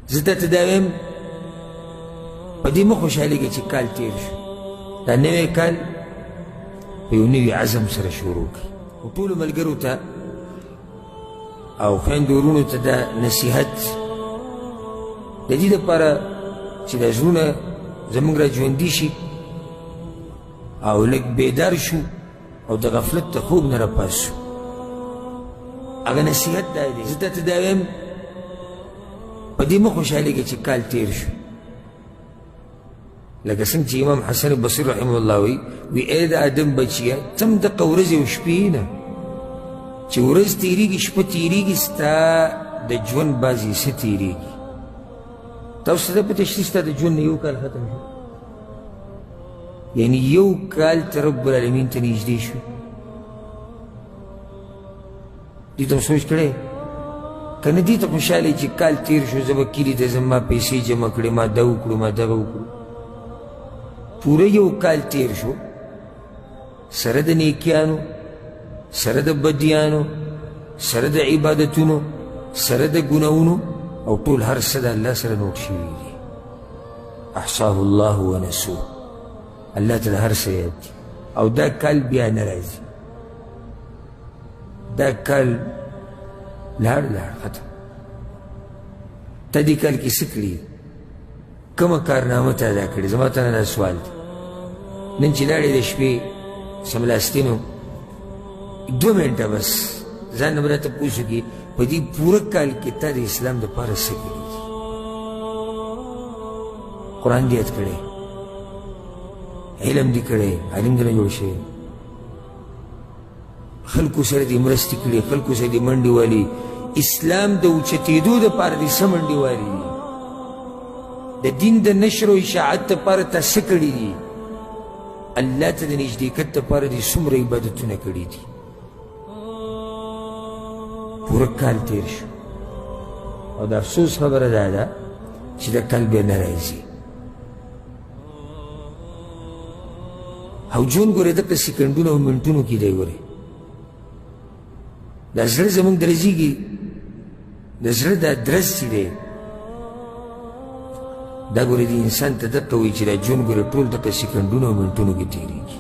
زه تا ته دا وایم، په دې مه خوشحالېږه چې کال تېر شو. دا نوی کال په یو نوي عزم سره شروع کړي. او ټولو ملګرو ته او خویندو وروڼو ته دا نصیحت د دې دپاره چې دا زړونه زموږ را ژوندي شي او لږ بیدار شو او د غفلت ته خوب نه راپاس شو، هغه نصیحت دا دی. زه تا ته دا وایم، په دې مه خوشحالېږه چې کال تېر شو. لکه څنګه چې امام حسن بصري رحمه الله وایي، وي ای د آدم بچیه، ته هم دقه ورځې او شپې نه چې ورځ تېرېږي شپه تېرېږي، ستا د ژوند بعضې څه تېرېږي. تاسو ته پته شته ستا د ژوند نه یو کال ختم شو، یعنی یو کال ته رب العالمین ته نږدې شو. دې ته سوچ کړی که نه؟ دې ته خوشحاله چې کال تېر شو، زه به کلي ته ځم، ما پیسې جمع کړې، ما دا وکړو، ما دغه وکړو. پوره یو کال تېر شو، سره د نیکیانو، سره د بدیانو، سره د عبادتونو، سره د ګناهونو، او ټول هر څه د الله سره نوټ شوي دي. احصاه الله ونسوه، الله ته د هر څه یاد دي. او دا کال بیا نه راځي، دا کال لاړ لاړ ختم. ته دې کال کې څه کړي؟ کومه کارنامه ته ادا کړې؟ زما ته نه دا سوال دی. نن چې لاړې د شپې سملاستي نو 2 منټه بس ځان نه به راته پوه شو په دې پوره کال کې تا د اسلام دپاره څه کړي دي؟ قرآن دې یاد کړی، علم دې کړی، عالم دې نه جوړ شوی، خلکو سره دې مرستې کړي، خلکو سره دې منډې والي، اسلام د اوچتېدو دپاره دې څه منډې والي دي، د دین د نشر او اشاعت دپاره تا څه کړي دي، الله ته د نږدېکت دپاره دې څومره عبادتونه کړي دي. پوره کال تېر شو، او د افسوس خبره دا ده چې دا کال بیا نه راځي. او ژوند ګورې دقه سیکنډونو او منټونو کې دی. ګورې دا زړه زموږ درزېږي، د زړه دا درز چې دی دا ګورې د انسان ته دقه وایي چې دا ژوند ګورې ټول دقه سیکنډونو او منټونو کې تېرېږي.